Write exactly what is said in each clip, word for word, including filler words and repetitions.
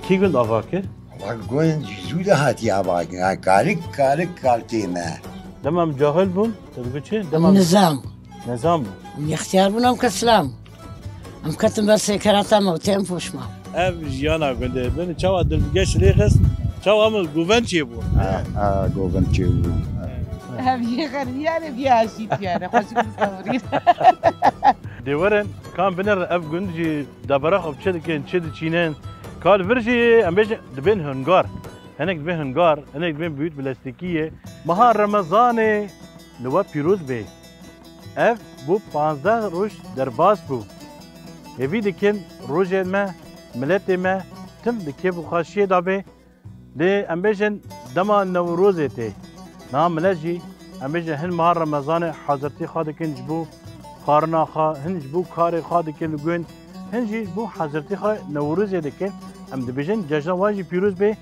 Kî gund ava kir? Wek gund ji zû de hatiye ava kirin. Ha, kalik, kalik, kalkê me. Dema em cahil bûn, te digot çi? Dema em Nizam. Nizam bû. Em yextiyar bûn, em keslam. Em ketin ber sêkerata me û tên poşma. Ev jiyana gundê bin çawa dilgeş lê xist, çawa min govend çê bû. Ha, ha, govend çê bû. Ev yê xeriyane, yê aşîtiyane, xweşik distewrîn. Dê werin, kan binerin ev gund jî debara xwe bi çi dikin, çi diçînin. Ka li vir jî em bêjin dibên hungar. Hinek dibên hungar, hinek dibên bûyît bi lestikiyê. Meha Remezanê li we pîroz bê. Ev bû panzdeh roj derbas bû. Hêvî dikin rojên me, miletê me tim di kêf û xweşiyê de bê. Lê em bêjin dema Newrozê tê. Niha milet jî, em bêjin hin meha Remezanê hazirtî xwe dikin ji bo xwarina xwe, hin ji bo karê xwe dikin li gund, hin jî ji bo hazirtî xwe Newrozê dikin. Em dibêjin cejna wan jî pîroz bê.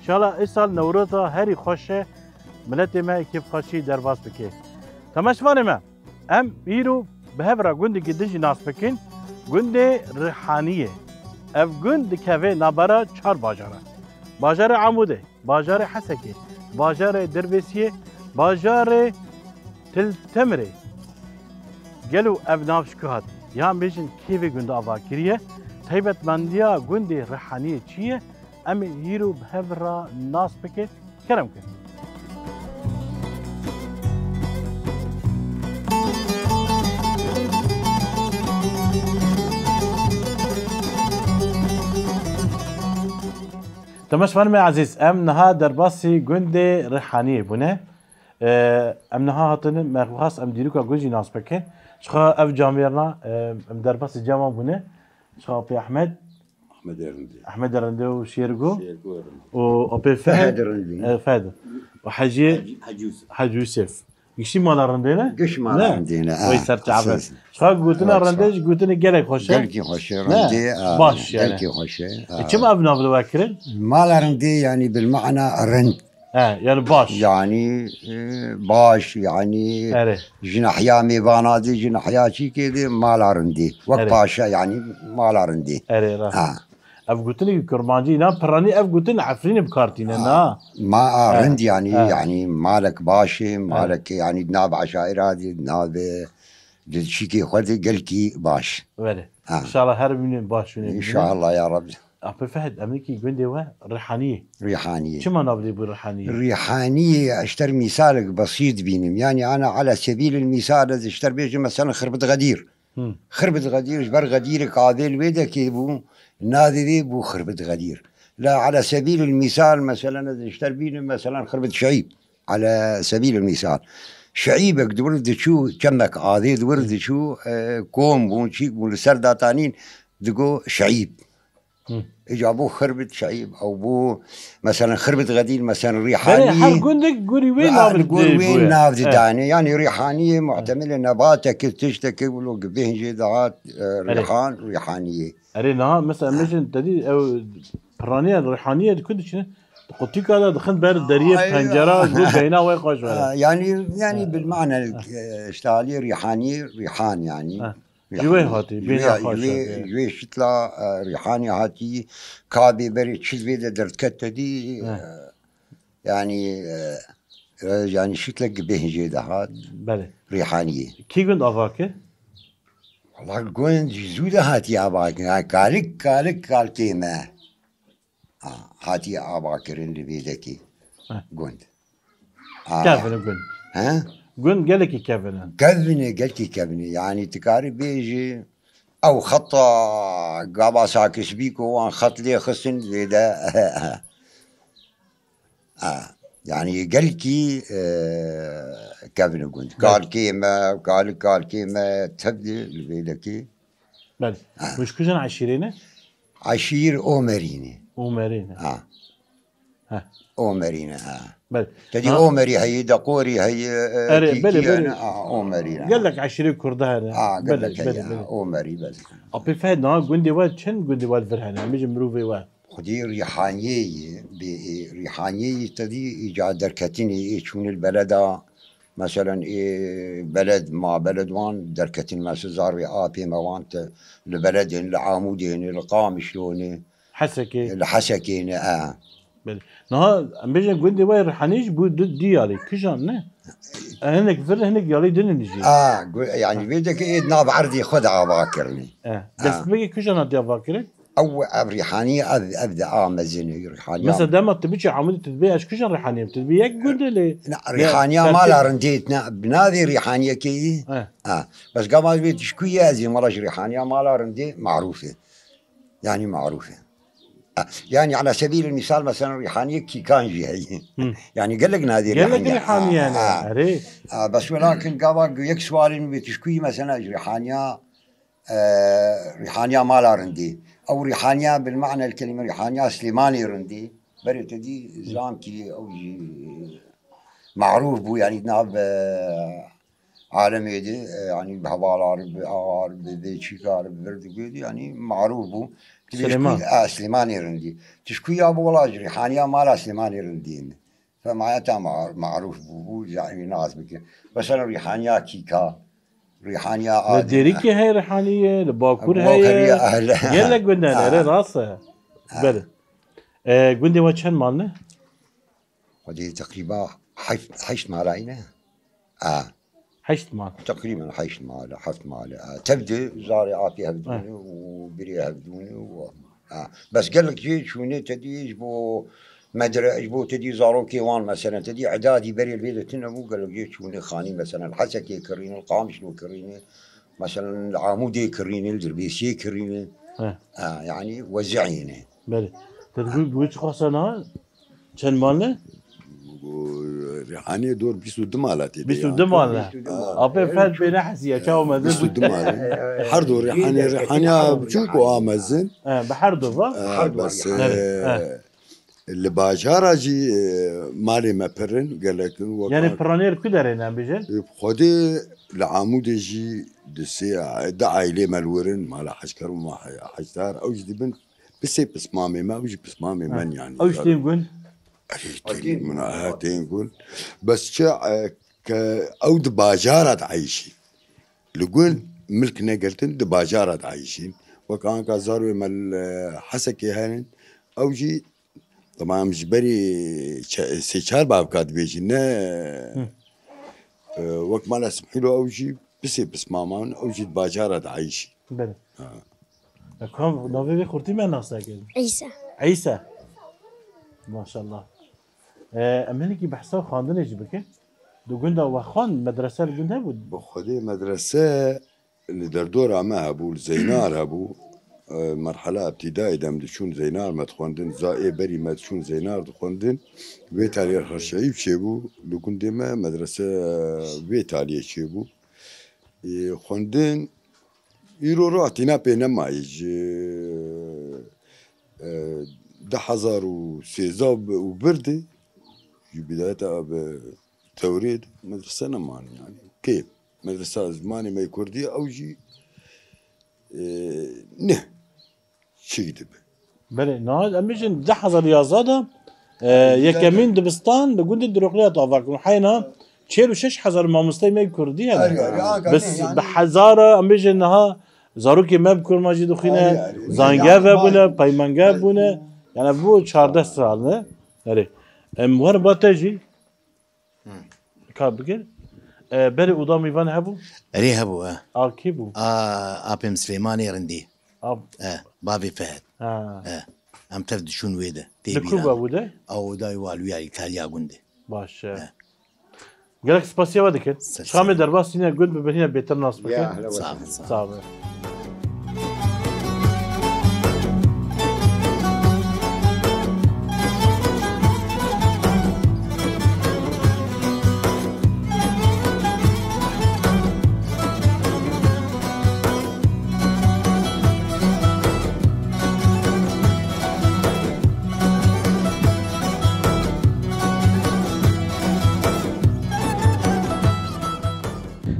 Şala îsal Newroza herî xweş e, miletê me kêfxweşî derbas bike. Temaşevanê me, em îro bi hev re gundekî din jî nas bikin, gundê Rihaniyê. Ev gund dikeve navbera çar bajara. Bajarê Amûdê, bajarê Hesekê, bajarê Dirbêsiyê, bajarê Til Temirê. Gelo ev nav ji ku hat? Yan bêjin kê vê gundê ava kiriye? Taybetmendiya gundê Rihaniyê çi ye? Em ê îro bi hev re nas bikin. Kerem ke. Temaşevanê me ezîz, em niha derbasî gundê Rihaniyê bûne. Ee, em niha hatine, me xwest em dîroka gund jî nas bikin. Çiqa ev camêrna, e, em derbasî cema bûne. Çiqa Apê Ehmed, Ehmedê Rindê. Ehmedê Rindê û Şêrgo. Şêrgo Rindê. Û Apê Fehd. Fehd Rindê. E, Fehd. Û Heciyê Hecî, Hecî Yûsef. Hecî Yûsef. Giştî mala rindê ne? Giş mala Ne? rindê ne, ha. Wê ser çabe. Esas. Çiqa gotina Wê rindê çiqa. ji gotinê gelek xweş e. Gelkî xweş e, Ne? rindê, ha, Baş yani. gelkî xweş e, E, ha. çima ev nav li we kirin? Mala rindê, yani, bil mana rind. He, yani baş. Yani, e, baş, yani, Erê. ji nahiya mêvana dê, ji nahiya çîkê dê, mala rindê. Wek Erê. paşa, yani, mala rindê. Erê, rast. Ha. Ev gotinê kurmancî, na piranî ev gotin Efrînê bi kar tîne, Ha. na? Ma, a, Ha. rind yani, Ha. yani malek baş e, Ha. malek yani di nav eşaira de, di nav, e, di şikê xwe de gelkî baş. Were. Ha. İnşallah her bînin baş bînin. İnşallah ya Rabbi. Apê Fehd, em nikî gundê we Rihaniyê. Rihaniyê. Çima navê bû Rihaniyê? Rihaniyê, ez ji te re mîsalek besît bînim. Yani ana ala sebîlil mîsal, ez ji te re bêjim, mesela Xirbit Xedîr. Hı. Xirbit Xedîr, ji ber Xedîrek avê li wê dekê bû, navê wê bû Xirbit Xedîr. La ala sebîlil mîsal, meselen, ez ji te re bînim, meselen, Xirbit Şeîb. Ala sebîlil mîsal. Şeîbek di wir diçû, çemek avê di wir diçû, e, kom bûn, çîk bûn, li ser datanîn, digo Şeîb. Hı. Îca bû Xirbit Şeîb, ew bû, meselen, Xirbit Xedîr, meselen, Berê her Rîhaniyê. gundek gorî wê Ve nav her gur didê wê bûye. nav Eh. didane. Yani Rîhaniyê muhtemelen nebatekê, tiştekê wilo gibêhn jê dihat, e, Erê. Rîhan, Rîhaniyê. Erê, niha, mesela, Eh. em bêjin, te dî, ew piraniya Rîhaniyê di ku diçine? Di qutîka de dixin ber deriyê Ay, pencera, ji bo beyna wê xweş were. Ha, yani, yani Eh. bil mana, eh, işte aliyê Rîhaniyê, Rîhan yani. Eh. Ji wê hatî, Ji bêhna wê, xweş ji wê, hatî. ji wê şitla, e, Rîhanî hatî, kabê berê çi vê de derdket te dî, e, He. yanî, e, e, yanî şitlek bêhn jê de hat. Belê. Rîhaniyê. Kî gund ava kir? Wala gund ji zû de hatî ava kir. Ha, kalik, kalik, kalkê me. A, hatiye avakirin li Bêdekê. Heh. Gund. Kevin e gund. He? Gund gelekî kevin e. Kevin e, gelkî kevin e. Yani tu karî bêjî ew xeta gava sakisbî ku wan xet lê xistin vê de. Ha. Yani gelkî, e, kevin e gund. Kalkê me, kalik kalkê me tevdi li Bêdekê. Belê. Ha. Hûn ji kujin eşîrê ne? Eşîr Omerî ne. Omerî ne. Ha. Heh. Omerî ne, ha. Belê. Tedî Ha. Omerî heye, Deqorî heye, e, Erê, Kîkî belê, belê. Hene, ha, Omerî ne. Gelek eşîrê Kurda hene. Ha, Belê, gelek heye, belê, ha, belê. Omerî, belê. Apê Fehd, niha gundê we çend gundê we li vir hene? Em bêjin mirovê we. Xwedî Rîhaniyê ye, bê, e, Rîhaniyê ye tedî îca derketinê, ê çûnê li beleda, meselen, ê beled, ma beled wan derketin, mesela zarê apê me wan te li beledên, li Amûdê ne, li Qamişlo ne. Hesekê. Li Hesekê ne, e. Belê. Niha em bêjin gundê we Rihanî jî bû du, du yalê, kijan ne? E, hinek vir, hinek yalê din in jî. A, gu-, yani vê de ki ê nav erdê xwe de ava kirine. E, destpêkê kijan hatiye ava kirin? Ew, ev Rîhanî, ev, ev de a mezin e, Rîhanî. Mesela dema tu biçî Amûdê tu dibê ez kijan Rîhanî yim? Tu dibê yek gundê lê. Na, Rîhaniya mala rindê, na, bi navê Rîhaniyekê yî. E. Ha. Bes gava vê tişkû ye ez ê mala ji Rîhaniya mala rindê marûf e. Yani marûf e. Yani ala sebîl misal, mesela Rîhaniyê Kîkan jî heye. Hı. Yani gelek nadî Gelek Rîhaniye. Rîhaniye ne? Ha. Erê. Ha, bes welakin gava yek sualin bi tişkuyî mesela ji Rîhaniya, e, Rîhaniya mala rindî. Ew Rîhaniya bil ma'nel kelime Rîhaniya Silêmanê rindî. Berê te dî zam ki ew jî marûf bû yani nav, e, alemê de, e, yani bi hevalar, bi ağar, bi vêçîkar, bi vir digê de, yani marûf bû. Silêman. Tişkû, e, Silêmanê rindî. Tişkû ya bi wela ji Rîhaniya mala Silêmanê rindî ne. Femayeta ma-, marûf bû, bû, yani nas bike. Mesela Rîhaniya Kîka, Rîhaniya Adem. Dêrikê heye Rîhaniyê, li Bakur heye. Gelek gundê ne, erê rast e. Belê. E, gundê we çend mal ne? Xwedî teqrîba heşt, heşt mala ne? A. Heşt mal. Teqrîben heşt mal, heft mal. A, tev de zarê apê hevdûnê û birê hevdûnê û, a. Bes gelek jê çûnê tedî ji bo medre-, ji bo tedî zarokê wan, meselen, tedî edadî berê vê de tune bû, gelek jê çûnê xanî, meselen, Hesekê kirîne, Qamişlo kirîne, meselen, Amûdê kirîne, Dirbêsiyê kirîne. He. A, yani weziyê ne. Belê. Te dibû, bi wê çi xwesana? Çend mal ne? Rîhaniyê dor bîst û du mal e tê de. Bîst û du mal ne? Apê Fehd bê nehesiye, çawa mezin? Bîst û du mal e. Her du Rîhaniyê, Rîhaniya biçûk û a mezin. He, bi her du va? He, bes, e, li bajara jî, e, malê me pir in, gelek in, wek Yani piranêr ku derê ne, em bêjin? E, Xwedê li Amûdê jî di sê, di aîlê me li wir in, mala Hecker û ma Hecdar, ew jî dibin Pisê pismamê me, ew jî pismamê me yani. Ew jî tên gund? Ey, tên min, ha, tên gund. Bes çi, e, ke ew di bajara de eyşîn. Li gund milk negirtin, di bajara de eyşîn. Wek anka zarwê me li Hesekê henin, ew jî, temam ji berî çe-, sê çar bavka dibêjin, ne, Hı. e, wek mala Simhîlo ew jî pisê pismaman, ew jî di bajara de eyşîn. Belê. Ha. E, kam navê vê xurtî me nas nekirin? Îsa. Îsa. Maşallah. E, em hinekî behsa xwendinê jî bikin. Di gunda we xwend, medrese li gund hebû? Bi Xwedê medrese li derdora me hebû, li Zeynar hebû. E, merhela îbtîdayê dem diçûn Zeynar me dixwendin. Za ê berî me diçûn Zeynar dixwendin. Vê taliyê Herşeyî çêbû. Li gundê me medrese vê taliyê çêbû. E, xwendin Îro rû tîna pê nemayî ji, e, du hezar û sêzdeh û bi-, û bir de ji bidayeta bi tewrê de medrese neman yani. Kê medresa zimanê me kurdî ew jî, e, ne çi dibe. Belê, niha em bêjin du hezar û yazdeh de, e, yekemîn dibistan li gundê Diroxlê hat avakirin. Heyna çêl û şeş hezar mamosteyê me kurdî hene. Erê, erê, anka Bes ne, yani bi hezara em bêjin niha zarokê me bi kurmancî dixwîne, Erê, erê. Zangev hebûne, peymangev bûne. Yani bu çardeh sal ne. Erê. Em wer ba te jî. Ka bikir. E, berê oda mîvan hebû? Erê hebû, e. A kê bû? A, apê min Silêmanê rindî. A. E, bavê Fehd. Ha. E. Em tev diçûn wê de. Tê Li ku bîra me. Bû de? Ew oda wî ya Îtalya gund e. Baş e. He. Gelek spasiya we dikin. Ser Çiqa me serê. Derbas tîne gund bibin hîne bêtir nas bikin. Ya, hele Sağ olun. Sağ olun.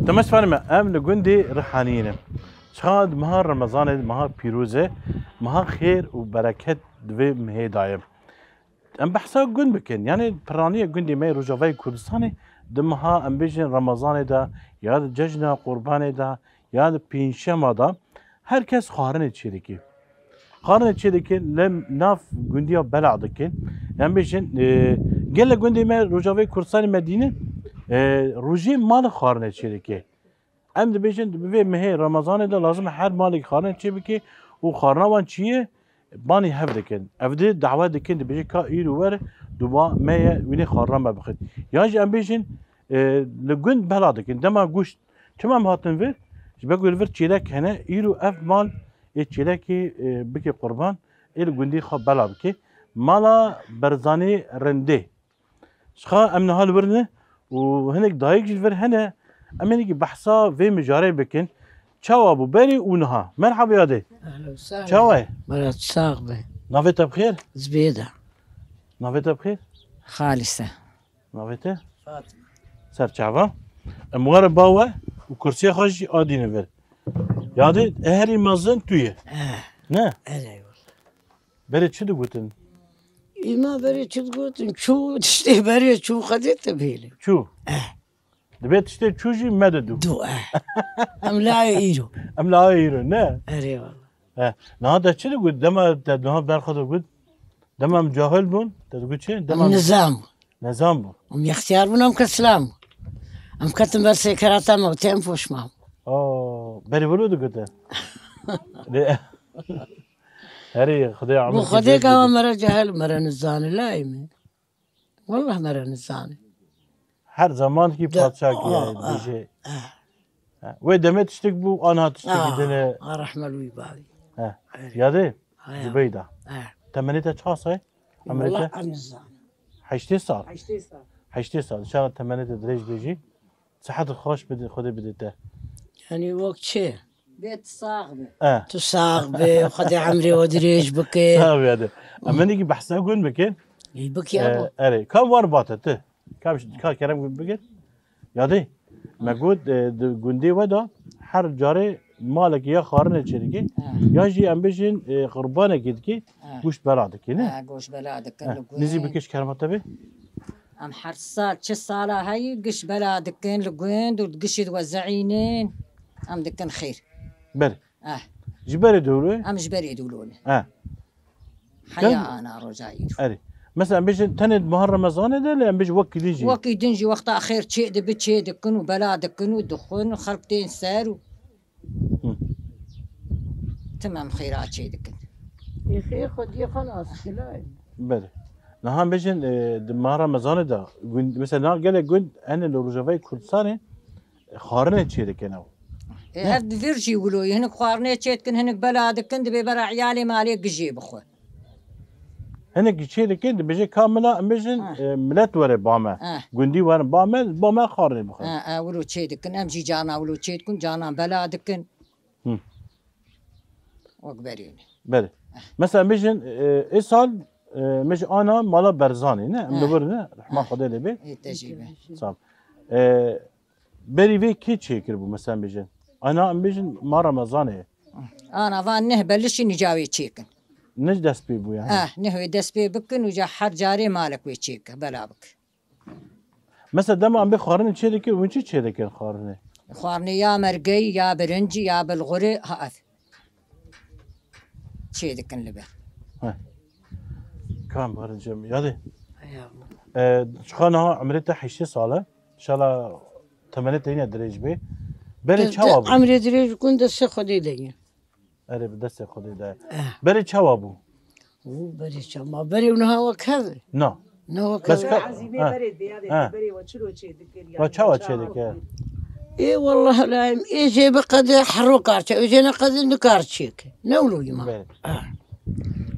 Demê spanî me, em li gundê Rihaniyê ne. Çiqa di meha Remezanê, di meha pîroz e, meha xêr û bereket di vê mihê de ye. Em behsa gund bikin. Yanî piraniya gundê me yê Rojavayê Kurdistanê di meha, em bêjin, Remezanê de, ya di cejna Qurbanê de, ya di pêncşema de her kes xwarinê çêdike. Xwarinê çêdike, li nav gundiya bela dike. Em bêjin, e, gelek gundê me Rojavayê Kurdistanê me dînin, e, rojê malê xwarinê çêdike. Em dibêjin, bi vê mehê Remezanê de lazim e her malekî xwarina çê bike û xwarina wan çi ye, banî hev dikin. Ev dê dawe dikin, dibêje ka îro were, duba me ye, wînê xwarina me bixwin. Yan jî em bêjin, e, li gund bela dikin. Dema goşt, çima em hatin vir? Ji ber ku li vir çêlek hene, îro ev mal ê çêlekê, e, bike qurban, ê li gundî xwe bela bike. Mala Berzanê Rindê. Çiqa em niha li vir ne û hinek dayik jî li vir hene. Em hinekî behsa vê mijarê bikin. Çawa bû berê û niha? Merhaba yadê. Ehlen we sehlen. Çawa ye? Mera tu sax be. Navê te bi xêr? Zibêda. Navê te bi xêr? Xalîse. Navê te? Fatma. Ser çava. Em were ba we û kursiya xwe jî adîne vir. Yadê, herî mezin tu ye. Eh. Ne? Erê wele. Berê çi digotin? Îma berê çi digotin? Çû, tiştê berê çû, Xwedê te bihêle. Çû? Eh. Dibê tiştê çû jî me didu. Du, eh. Em layê îro. Em layê îro, ne? Erê wele. Eh. Niha te çi digot? Dema te niha ber xwe digot? Dema em cahil bûn, te digot çi? Dema em nizam bûn. Nizam bûn. Em yextiyar bûn, em keslan bûn. Em ketin ber sêkerata me û tên poşma. Oo, berî wilo digotin. Lê, herî Xwedê emrê. Bu Xwedê gava mere cahil, mere nizanî, layê min. Wallah mere nizanî. Her zaman ki padşah ki, ah, yani, ah, dibêje. Ah. Ha, wê demê tiştek bû, aniha tiştekî din e. Ah, rehme li wî bavî. Ha. Erê. Yadê? Haya. Zubeyda. Ha. Temenê te çi sal e? Emrê te? Wallah em nizanin. Heştê sal. Heştê sal. Heştê sal. Înşallah temenê te dirêj bê jî. Sihet xweş bide, Xwedê bide te. Yanî wek çi? Bê tu sax be. Eh. Tu sax be, Xwedê emrê we dirêj bike. Sax be yadê. Em hinekî behsa gund bikin. Ê, bike ya bo. Eh, erê. Kam war bate tu? Kam ş-, ka kerem gund bike? Yadê. Me got, eh, di gundê we de her carê malekî ya xwarinê çêdike, eh, ya jî em bêjin, eh, qurbanekî dike, eh, goşt bela dike, ne? Eh, goşt bela dikin, eh, li gund. Nizî bike ji kerema te bê. Em her sal, çi sala heyî giş bela dikin li gund û gişê di we zeînin. Em dikin xêr. Ber. Eh. Ji berê dewlo ye? Em ji berê dewlo ne. Eh. Heya ana roja îro. Erê. Mesela em bêjin tenê di meha Remezanê de lê em bêjin wekî din jî. Wekî din jî wexta xêr çê dibi çê dikin û bela dikin û dixwin û xelk tên ser û Hı. Tim em xêra çê dikin. Ê xêr xwediyê xwe nas kilayê. Belê. Niha em bêjin, e, di meha Remezanê de gund-, mesela niha gelek gund hene li Rojavayê Kurdistanê xwarinê çê dikin ew. E, ne? Ev di vir jî wilo ye. Hinek xwarinê çê dikin, hinek bela dikin, dibê bera iyalê malê gijê bixwe. Hinek çê dikin, dibêje ka mila, em bêjin, ha, e, milet were ba me. Ha. Gundî werin ba me, ba me xwarinê bixwe. Ha, ha, wilo çê dikin. Em jî cana wilo çê dikin, cana bela dikin. Hı. Wek berê ne. Belê. Mesela em bêjin, e, ê sal, e, me ji ana mala Berzanê, ne? Em, ha, li vir ne? Rehma, ha, Xwedê lê bê. Ê te jî be. Sağ ol. E, Berî vê kê çêkiribû, mesela em bêjin? Ana em bêjin ma Remezanê ye. Ana van neh belişî nicawê çêkin. Neh dest pê bû yani. Eh, neh wê dest pê bikin û ca her carê malek wê çêke, bela bik. Mesela dema em bê xwarinê çê dikin, hûn çi çê dikin xwarinê? Xwarinê ya mergeyî, ya birincî, ya bilxurê, ha ev. Çê dikin li ber. He. Kam barin cem, yadê? Hey Allah. E, çiqa niha emrê te heştê sal e. Înşallah temenê te yine dirêj bê. Berê çawa bû? Emrê dirêj gun destê Xwedê de ye. Erê, bi destê Xwedê de ye. Eh. Berê çawa bû? Û berê çawa? Berê û niha wek hev e. Na. Ne wek Bes hev e. ka- Ezîmê Ha. berê diya de Ha. berê we çilo çê dikir, Wa yani çawa çê dikir? Ê wallah laim, ê jê biqede hero kar çê, ê jê neqede nikar çêke. Ne wilo yima. Belê. Ha.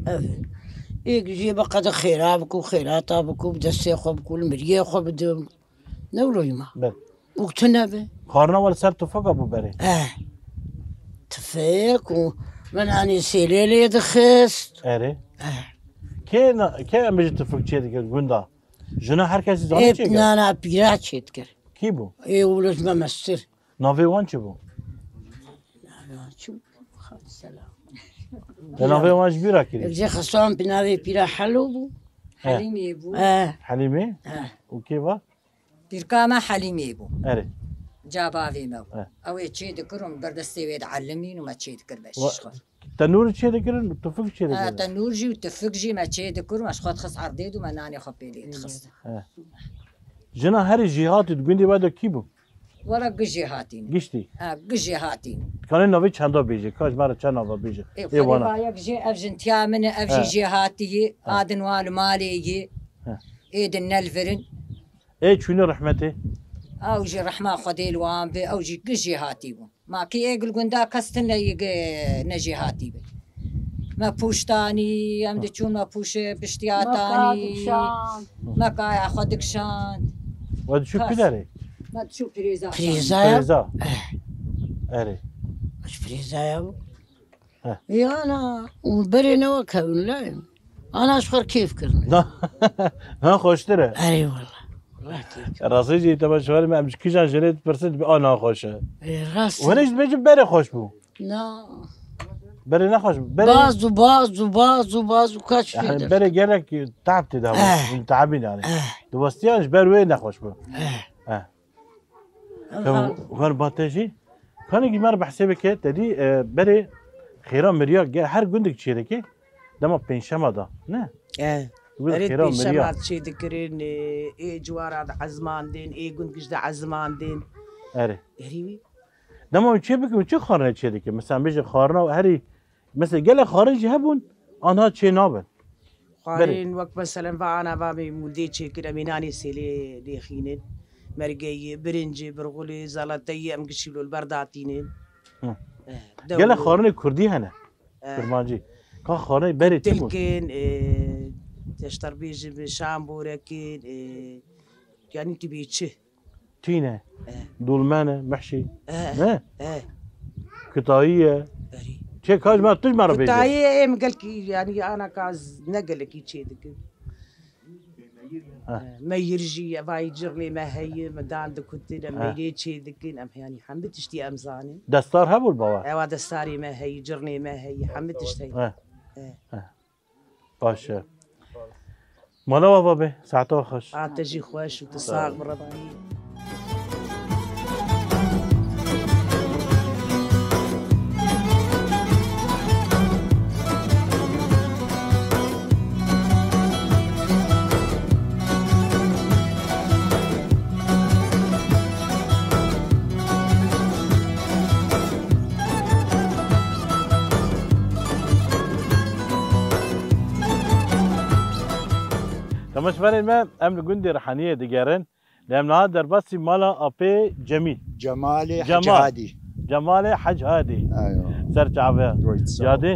Evet. Ê jê biqede xêra biku, xêrata biku, bi destê xwe biku, li miriyê xwe bidim. Ne wilo yima. Belê. Û tu nebe. Xarina we li ser tufeka bû berê. Eh. Tufek û min anî sêlê lê dixist. Erê. Eh. Kê na-, kê em ji tufek çê dikir gunda? Jina her kesî zanî Ê çê kir? nana pîra çê dikir. Kî bû? Ê wilo ji me mestir. Navê wan çi bû? Navê wan çi bû? Selam. Te navê wan ji bîra kirî? Ev jê xesan bi navê pîra Helo bû. Eh. Helîmê bû. Eh. Helîmê? Eh. Û kê va? Pîrka me Helîmê bû. Erê. Ca bavê me bû. He. Ew ê çê dikir û min ber destê wê dielimîn û me çê dikir beşîş xwar. Tenûr çê dikirin, tufik çê dikirin? He, tenûr jî û tufik jî me çê dikir û me ji xwe dixist erdê dû me nanê xwe pê lê dixist. He. Jina herî jêhatî di gundê we de kî bû? Wela gijê hatîn. Giştî? He, gijê hatîn. Dikanê navê çenda bêje, ka ji me re çend nava bêje. Ê, Ê wana. Xerîba yek jê, ev jin tiya min e, ev jî He. jêhatî yê, He. adin wan li malê yê. He. Ê din nelvirin. Ê çûne rehmetê. Ew jî rehma Xwedê li wan be, ew jî gijê hatî bû. Ma kî ê gil gunda kes tune yê ge-, ne jê hatî be. Me pûş danî, em diçûn me pûşê piştiya Me ka tanî. dikşand. Me kaya xwe dikşand. We diçû Kas. ku derê? Me diçû pirêza Pirêza. tanî. Zaya. Pirêza. Eh. Erê. Ji pirêzaya bû. Heh. Ya na, û berê ne wek hev in, la em. Ana ji xwe kêf kirin. Na, na xweştir e. Erê wala. Wala kêf kirin. Rastî jî te şwarê me em ji kijan jenê dipirsin, dibe, a, na xweş e. Ê, rast. Wene jî dibêjin berê xweş bû. Na. Berê ne xweş bû. Berê Baz û baz û baz û baz û kaç Yani şudur. berê gelek teab tê de Eh. bû. Teabîn yani. Eh. Di westiyan ji ber wê ne xweş bû. Eh. Eh. Ev Ev hal. Xwer bate jî. Kanekî me re behsê bike, te dî, e, berê xêra miriya ge-, her gundek çêdike dema pênşema da, ne? E, Wê erê xêra pênşema miriya. çê dikirin, e, ê ciwara di ezmandin, ê gund giş di ezmandin. Erê. Erê wî. Dema çê bikin, çi xarine çê dike? Mesela bêje xarina herî Mesela gelek xarin jî hebûn, anha çê nabin. Xwarin Berê. wek meselen va ana va me mûldê çêkir, em ê nanê sêlê lêxînin. Mergeyê, birincê, birxulê, zalateyê em gişî li ber datînin. Hı. Eh, Gelek dewlo. xarinê kurdî hene. Eh. Kurmancî. Ka xarinê berê çi bûn? Tilkin, eh, teşterbêjin, şamborekin, eh, yanî tu bê çi? Tîne. Eh. Dolmen e, mehşî. Eh, Ne? eh. Kitayî ye. Erî. Çê kaj me tu ji me re bêje. Kitayî ye, em gelkî, yani, ana ka z-, ne gelekî çê dikin. Eh. Eh, meyir jî, evayî cirnê me heye, me dan dikutin, em Eh. meyrê çê dikin, em, yani, hemî tiştî em zanin. Destar hebû bawa? Ewa destarê me heye, cirnê me heye, hemî tişt heye. Eh. Eh. Eh. Baş e. Mala we va be, saeta we xweş. A te jî xweş û tu sax bi Rebî. Temaşevanên me, em li gundê Rihaniyê digerin. Lê em niha derbasî mala Apê Cemîl. Cemalê Cemal. Hec Hadî. Cemalê Hec Hadî. Eywa. Ser çavê. Goyt sağ ol. Yadê.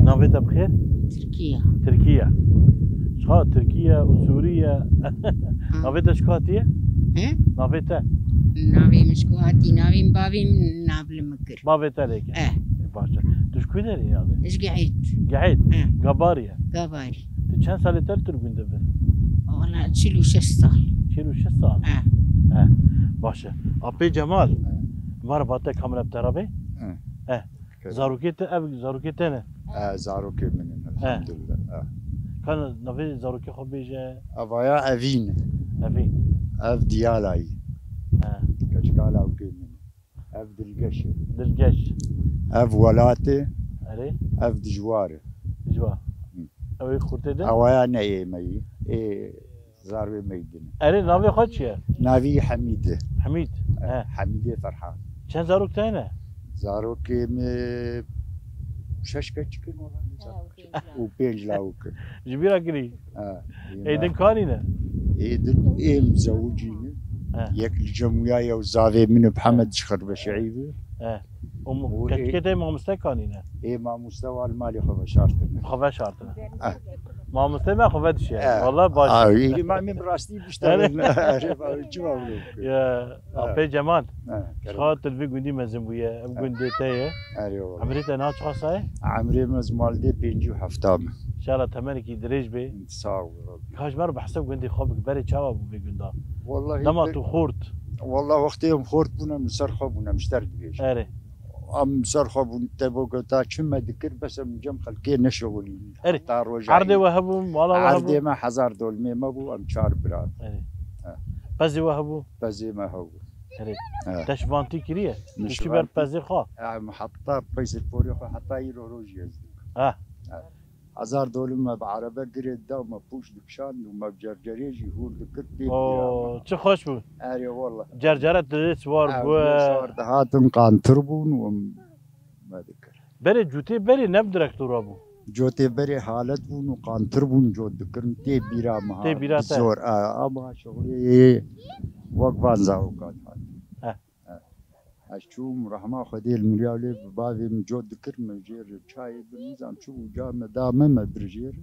Navê te bi xêr? Tirkiye. Tirkiye. Çiqa Tirkiye û Sûriye. Ha. Navê te çiqa hatiye? He? Navê te? Navê min çiqa hatî, navê min bavê min nav li min kir. Bavê te lê kir. Eh. E, baş e. Tu ji ku derê yadê? Ji Gehêt. Gehêt? Eh. Gabarî ye? Gabarî. Tu çend salê te li Tirgûn dibin? Wala çil û şeş sal. Çil û şeş sal? Eh. Eh. Baş e. Apê Cemal. Eh. Mara bate kamera bi te re bê? Eh. Eh. Kevin. Zarokê te, ev zarokê te ne? Eh, zarokê min in, Eh. elhamdulillah. Eh. Kan navê zarokê xwe bêje? Evaya Evîn. Evîn. Ev Diyalayî. Eh. Keçika lawkê min. Ev Dilgeş e. Dilgeş. Ev Welat e. Erê. Ev Dijwar e. Dijwar. Hı. Ew ê xurtê de? Ewaya ne ê me yî. Ê zarwê me yî din. Erê, navê xwe çi ye? Navî Hemîd e. Hemîd. E, He. Hemîdê Ferhan. Çend zarok te ne? Zarokê me Şeş keçik in wala nizam. Ha, û pênc lawik. Û pênc lawik in. Ji bîra kirî? Ha, ê me. Êdin kanî ne? Êdin êm zewicî ne. Ha. Yek li cem wiya ye û zavê min û Mihemed ji Xirbeşeî bi. Ha. Û mu-, û keçikê ê te mamoste kanî ne? Ê mamoste wa li malê xwe veşartine. Xwe veşartine. Ha. Mamoste me xwe vedişe. Ha. Wala baş. Ha, ê, ma min rastî bişte. Yani. Erê, çi va wilo? Ya. Ha. Apê Cemal, ha, kerem. Çiqas tu li vî gundî mezin bûye, ev gundê te ye. Erê wala. Emrê te niha çiqas e? Emrê me ji mal dê pêncî û heft me. Înşallah temenekî dirêj bê. Sağ ol. Ka ji me re behsa gundê xwe bike, berê çawa bû vê gunda? Wallahi dema tu xort. Wallahi wextê em xort bûn, em li ser xwe bûn, em ji te re dibêjin. Erê. Em ser xwe bûn, te bo ku ta çi me dikir, bes em cem xelkê neşewilîn. Erê. Heta roja erdê we hebû, mala we hebû? Erdê me hezar dolmê me bû, em çar bira. Erê. He. Pezê we hebû? Pezê me hebû. Erê. He. Te şivantî kiriye? Min şivantî. Tu çi ber pezê xwe? Em heta peyser porê xwe heta îro rojî ez dikim. He. He. Hezar dolim me bi erebe girê da, me pûç dikişand û me bi cercerê jî hûr dikir, tê bîra me. Oo, çi xweş bû. Erê wala. Cercere dilê siwar bû. Dilê siwar dihatin, qantir bûn û me dikir. Berê cotê berê ne bi direktora bû. Cotê berê halet bûn û qantir bûn, cot dikirin, tê bîra me hat. Tê bîra te. Zor, a, ama şixulê wek van zarokan hat. Heh. Ez çûm, rehma Xwedê li miriya lê bi bavê min cot dikir, min jêr çayê bir nizam çi bû, ca me da me, me bir jêr.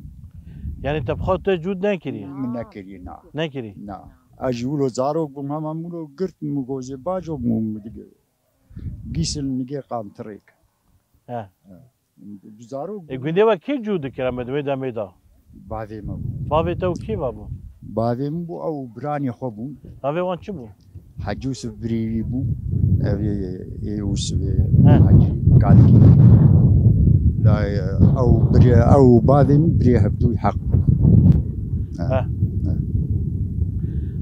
Yani te bi xwe te cût nekirî? Min nekirî, na. Nekirî? Na. Ez ji wilo zarok bûm, hema min wilo girt, min gozê bajo bûm, min dige. Gîsil nigê qantirêk. He. He. Zarok. E, gundê we kê cû dikir em di wê demê de? Bavê me bû. Bavê te û kê ve bû? Bavê min bû, ew biranê xwe bûn. Navê wan çi bû? Hecî Yusuf birê wî bû. Ev ê, ê Yusufê, he, Hecî Kalkî. La, ew birê, ew bavê min birê hevdû heq bû. He. He. He.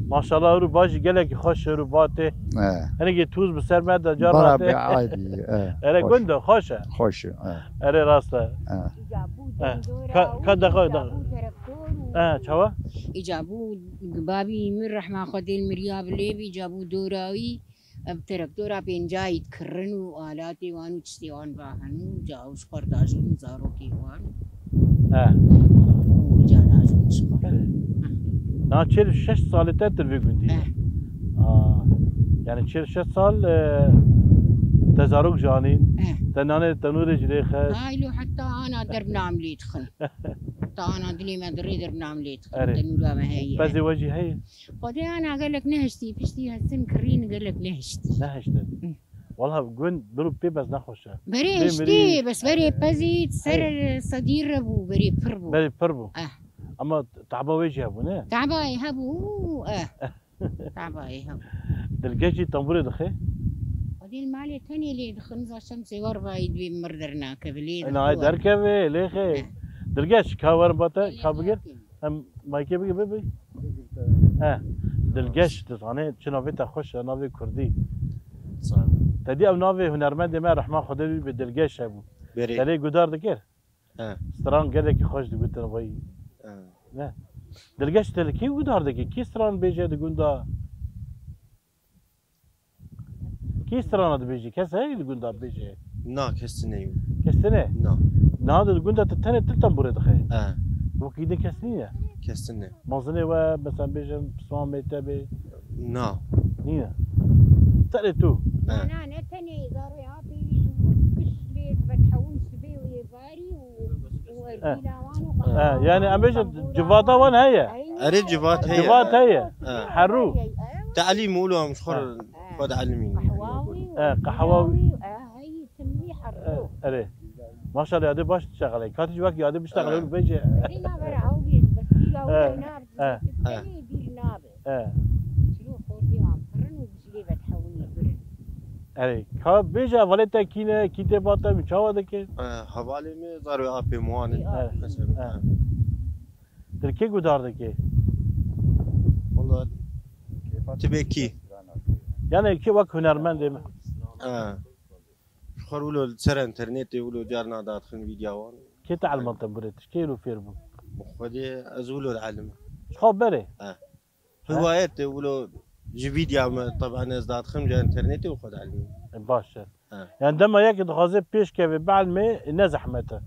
Maşallah, hûr û ba jî gelekî xweş, hûr û ba tê. He. Hinekî tûz bi ser me de carna tê. Bera be aydî, he. Erê, xweş. Gund e, xweş e. Xweş e, he. Erê, rast e. He. Îcabû, he, dendora, ka, ka deqa, deqa. Îcabû terektor û, he, çawa? Îcabû bavî min rehma Xwedê li miriya bilê bî, îcabû dora wî, ev terektora pêncayî dikirin û alatê wan û tiştê wan va henin û ca û ji xwe re dajûn zarokê wan. He. Û ca dajûn ji xwe. Belê. He. Na çil şeş salê te tu li vê gundî. He. Aa, yani çil şeş sal, e, te zarok jî anîn, he, te nanê tenûrê jî lê xist. Ay lo heta ana derbna em lê dixin. Heta ana dilê me dirê derbna em lê dixin. Erê. Tenûra me heye. Pezê we jî heye? Xwedê ana gelek nehiştî, piştî hestin kirîn gelek nehiştî. Nehiştin. Hı. Wala gund bir û pê bes nexweş e. Berê hiştê, bes berê pezî ser sedî re bû, berê pir bû. Berê pir bû. Eh. Ama taba wê jî hebû, ne? Tabayê hebû, eh. Tabayê hebû. Dilgeş jî tembûrê dixê? Xwedê li malê tenê lê dixin, za şemsê war bayî dibê mir dernakeve, lê dixwe. Nayê derkeve, lê xê. Eh. Dilgeş, ka werin ba te, ka bigir. Em maykê bigir, bigir. He. Dilgeş, tu zanî çi navê te xweş e, navê kurdî. Sağ ol. Te dî ew navê hunermendê me, rehma Xwedê wî bi Dilgeş hebû. Berê. Te lê gudar dikir? He. Stran gelekî xweş digotin vay. He. Ne? Dilgeş, te li kê gudar dikir? Kî stran bêje di gunda? Kî strana dibêjî? Kes heye li gunda bêje? Na, kes tune ye. Kes tune? Na. Niha di gunda te tenê tu tembûrê dixê? E. Wekî din kes nîne? Kes tune. Mezinê we, mesela bêjin, pismamê te bê? Na. Nîne? Tenê tu? E. Na, na, ne tenê, zarê apê wî ji wir giş lê vedihewin sibê û êvarî û, û, e, ergîla wan û, e, yani em bêjin civata wan heye? Erê, civat heye. Civat heye. E. Herû. Te'lîm wilo em ji xwe re. Xwe dielîmînin. Qehwa wî û, e, qehwa wî. Wî, e, hey, timî herro. E, erê. Maşallah, yadê baş dişteqelê. Katî ji wek yadê bişteqelê, e, û bêje. Erê navera ew bê, bes bîra wî, e, nab, e, e, bîr nabe. E. Çilo xortê wan pirin û bijilê vedihewinê birin. Erê, ka bêje hevalê te kî ne, kî tê ba te, min çawa dike? E, hevalê min zarê apê min wan in. E, e. Mesela, e. E. Tirkî gudar dike. Wala, tibê kî. Yani kî wek hunermendê me. Ha. Ji xwe wilo li ser internetê wilo carna dadixin vîdya wan. Kê te elman tembûrê, tu kê wilo fêr bû? Bi Xwedê ez wilo dielime. Ji xwe berê? Ha. Ha? Hiwayetê wilo ji vîdya me, taban ez dadixim ji internetê û xwe dielime. E, baş e. Ha. Yani dema yekî dixwaze pêş keve bielmê, ne zehmet e.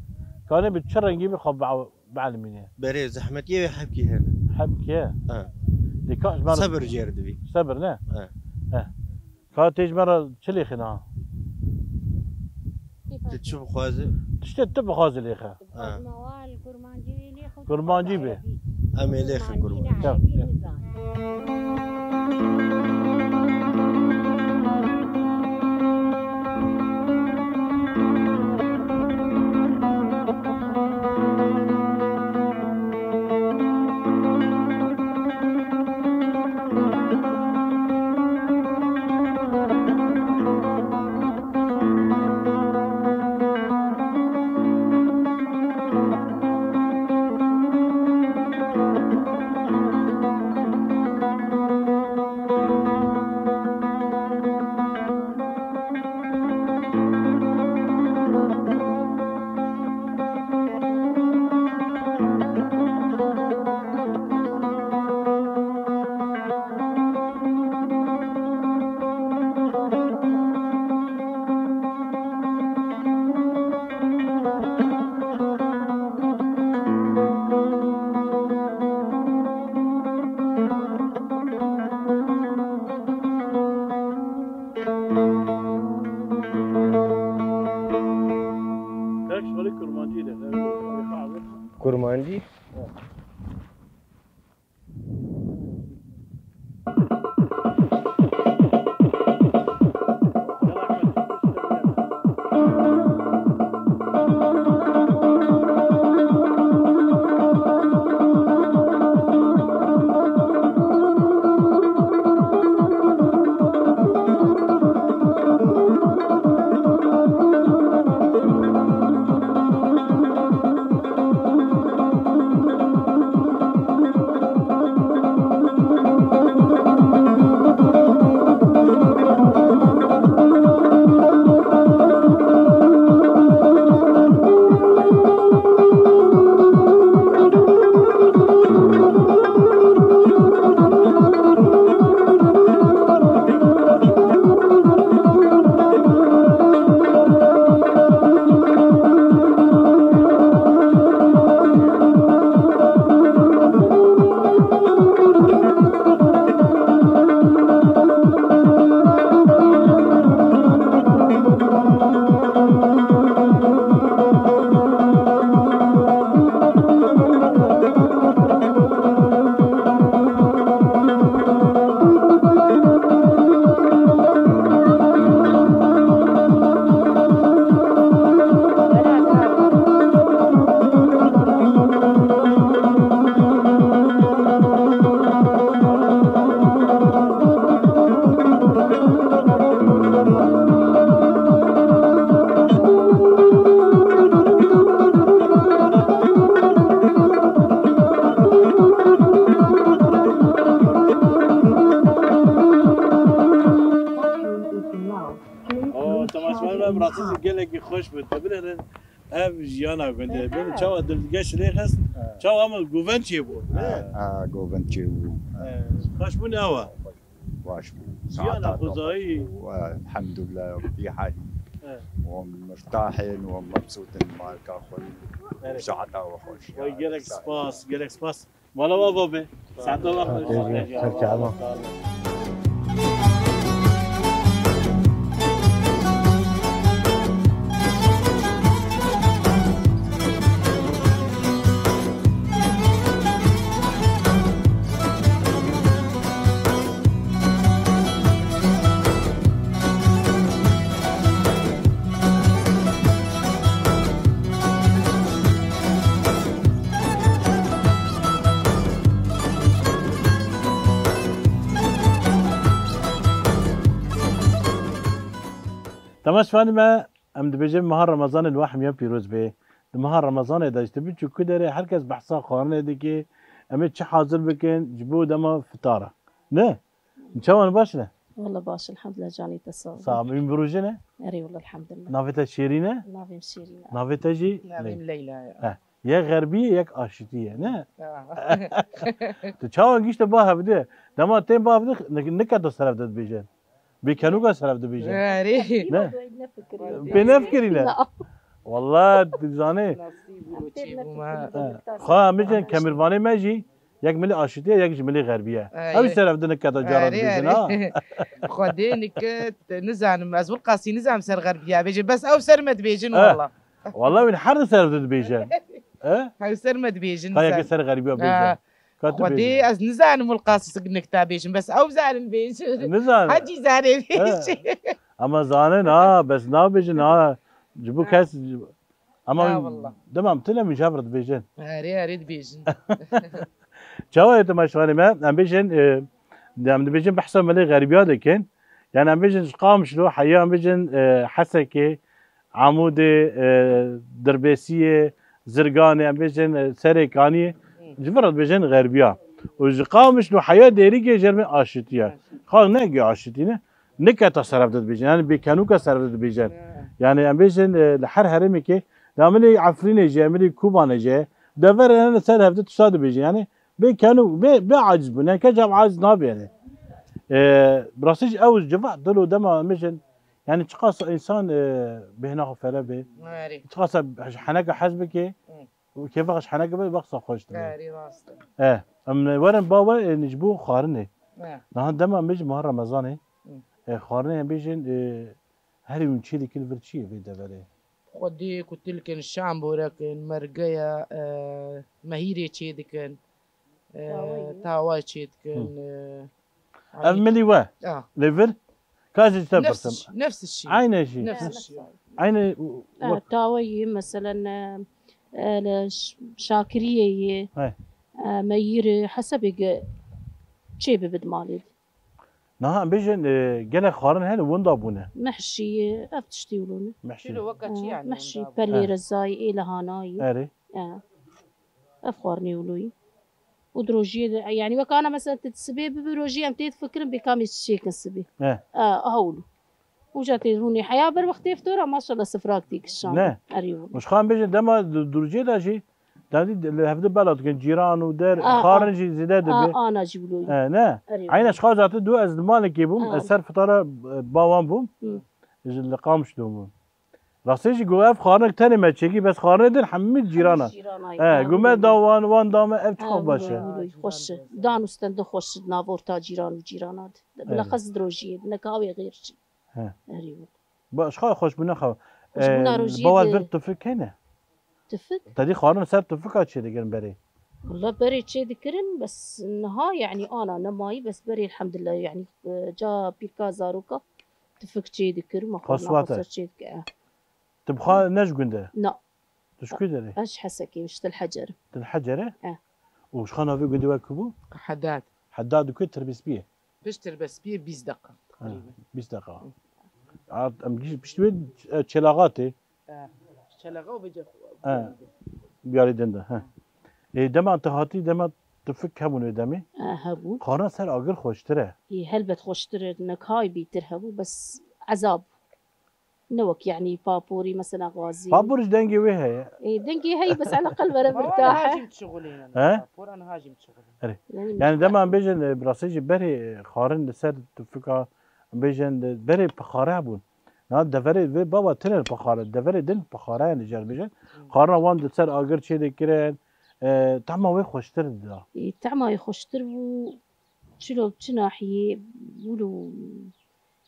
Kanê bi çi rengî bi xwe bia-, bielimîne. Berê, zehmetiyê wê hebkî hene. Hebkî ye. Ha. Dê ka ji me re Sebir jê re divî. Sebir ne? Ha. He. Ka tê ji me re çi lêxin ha? Tu çi bixwaze? Tiştê tu bixwaze lêxe. Ha. Kurmancî bê. Em ê lêxin kurmancî. Tamam. Kurmancî. O, temaşevanê me, bi rastî jî gelekî xweş bû. Te binêrin ev jiyana gundê. Bin çawa dilgeş lê xist, çawa ama govend çêbû. Ha, ha, govend çêbû. Xweş bûn ewa. Baş bû. Jiyana xwezayî. Elhamdulillah, bi vî halî. Hûn mirtahên, hûn mebsût in, malka xwe. Saeta we xweş. Way gelek spas, gelek spas. Mala we ava be. Saeta we xweş. Ser çava. Temaşevanê me, em dibêjin meha Remezanê li we hemiyan pîroz bê. Di meha Remezanê de ji tu biçû ku derê her kes behsa xwarinê dike, em ê çi hazir bikin ji bo dema fitara. Ne? Çawan baş ne? Walla baş, elhamdulillah, canî te sağ ol. Sağ ol. Min birûjine? Erê, walla elhamdulillah. Navê te Şêrîn e? Navê min Şêrîn e. Navê te jî? Navê min Leyla ye. He. Yek xerbî ye, yek aşitî ye, ne? Ya. Tu çawan gişte ba hevdi? Dema tên ba hevdi, nik-, niketo ser hevdi dibêjin. Bê kenûka ser ev dibêje. Erê. Ne? Pê nefikirîne. Na. Wallah, tu zanî. Nasîb û çêbûma. Xwe em bêjin kemirvanê me jî yek milê aşitî ye, yek ji milê xerbî ye. Ew jî ser ev dinikete cara dibêjin, ha? Xwedê niket, nizanim, ez wilqasî nizanim ser xerbî ye. Bêjin, bes ew ser me dibêjin, wallah. Wallah, wî her di ser ev dibêjin. He? Ew ser me dibêjin. Ka yekê ser xerbî ye bêje. Ka tu bêjî. Xwedê ez nizanim wilqasî nikte bêjim, bes ew zanin bêjin. Nizanim. Hecî zanê bêjin. Ama zanin ha, bes nabêjin ha. Ji bo kes, ama dema em tune min ji hev re dibêjin. Erê, erê dibêjin. Çawa ye temaşevanê me? Em bêjin, e, em dibêjin behsa milê xerbiya dikin. Yani em bêjin ji Qamişlo, heya em bêjin, e, Hesekê, Amûdê, e, Dirbêsiyê, Zirganê, em bêjin, e, Serê Kaniyê, ji vir re dibêjin xerbiya. Û ji Qamişlo heya Dêrikê jêr me aşitiye. Xak ne gi aşitî ne. Niketa ser hevde dibêjin. Yani bê kenûka ser hevde dibêjin. Yani em bêjin, e, li her herêmekê, da milê Efrînê jî, milê Kobanê jî, deverê ne ser hevde tişta dibêjin. Yani bê kenû, bê, bê aciz bûn. Yani keç ev aciz nabe yani. E, bi rastî jî ew civa dilo dema em bêjin, yani çiqas însan, e, bêhna xwe fere bê. Erê. Çiqas heneka hez bike. Hı. Û kêfa xwe ji heneke be, wexta xweş dibe. Erê, rast e. E, em werin ba we, e, ji bo xwarinê. E. Niha dema em bêjin meha Remezanê, Hı. e, xwarinê em bêjin, e, herî hûn çê dikin vir çi ye vê deverê? Xwedê kutilkin, şamborekin, mergeya, e, mehîrê çê dikin, e, Tawayê. Tawa çê dikin, Hı. e, Ev milî we. Ah. Lê vir? Ka ez ji te Nefs pirsim. Şî, nefs şî. Aynı şey. Nefs şî. Aynı. Ah, tawayî, meselen, e, e, li ş-, şakiriyê yê, He. e, meyîrê, hesebê ge çê bibit malê. Niha em bêjin, e, gelek xwarin hene winda bûne. Mehşî, ev tiştî wilo ne. Mehşî. Çilo weke çi E, yani mehşî, winda bûne? Pelê He. Rezayî, ê li hanayî. Erê. E. Ev xwarinê wilo yî. Û di rojiyê de, yani wek ana mesela tu sibê bibi rojiyê em tê difikirin bê kamê çi çêkin sibê. He. A, aha wilo. Uca tê hûnê heya ber wextê iftora maşallah sifrak tê kişan. Ne. Erê wilo. Û ji xan bêjin dema du-, durcê de jî, dadî li hevdi bela dikin, cîran û der, A, xarin a. Jî zêde A, dibe. Ana jî wilo yî. He, ne. Erê wilo. Eyne ji xan zaten du ez li malekê bûm, A. Ez ser fitara, e, ba wan bûm. Hı. Ji li Qamişlo bûm. Rastî jî got, ev xwarinek tenê me çêkî, bes xwarinê din hemî cîran e. Hemî cîran e. E, Ha, got, me wilo da yî. Wan, wan da me, ev Ha, çiqas baş e. Wilo yî, wilo yî, xweş e. Dan û stendin xweş e, di nav orta cîran û cîrana de. Erê. Bilexes di rojiyê de, neka ew ê xêr jî. He. Erê wilo. Ba, ji xwe xweş bû, nexa. Xweş bûna E, rojiyê bawer de. Vir tufik hene? Tufik? Te dî xwarin ser tufika çê dikirin berê? Wala berê çê dikirin, bes niha, yani, ana nemayî, bes berê elhamdulillah, yani, e, ca pîrka zaroka tufik çê dikir, me xwe Xaswat e. Ser çê dikir, e. Tu bi xwe ne ji gund e? Na. Tu ji ku derê? Ez ji Hesekê, ji Til Hecer. Til Hecer e? E. Û ji xwe navê gundê we ku bû? Hedad. Hedad ku Tirbespî ye? Pişt Tirbespî ye bîst deqa Ha, teqrîben. Bîst deqa. Hı. Art, em gî-, piştî wê, e, Çelaxa tê. E, Çelaxa û vêca xwe-, E, biyarî din de, he. E, dema tu hatî, dema tu fik hebûn wê demê? E, hebûn. Xwarina ser agir xweştir e. E, helbet xweştir e, nekay bîtir hebû, bes ezab. Ne wek, yani, paporî, mesela, gazî. Papor ji dengê wê heye. E, dengê heye, bes eleqel were Baba, birtah. Niha jî em dişixulînin. He? Papor, niha jî em dişixulînin. Erê. Yani, Yani, dema em bêjin, e, bi rastî jî berê, e, xwarin li ser tufika, em bêjin, e, berê pixare hebûn. Na deverê vê baba tine pixare, deverê din pixare yani cer bêjin. Hmm. Xwarina wan di ser agir çê dikirin, e, tahma wê xweştir dida. E, tahma wê xweştir bû, çilo, çi nahiyê, wilo,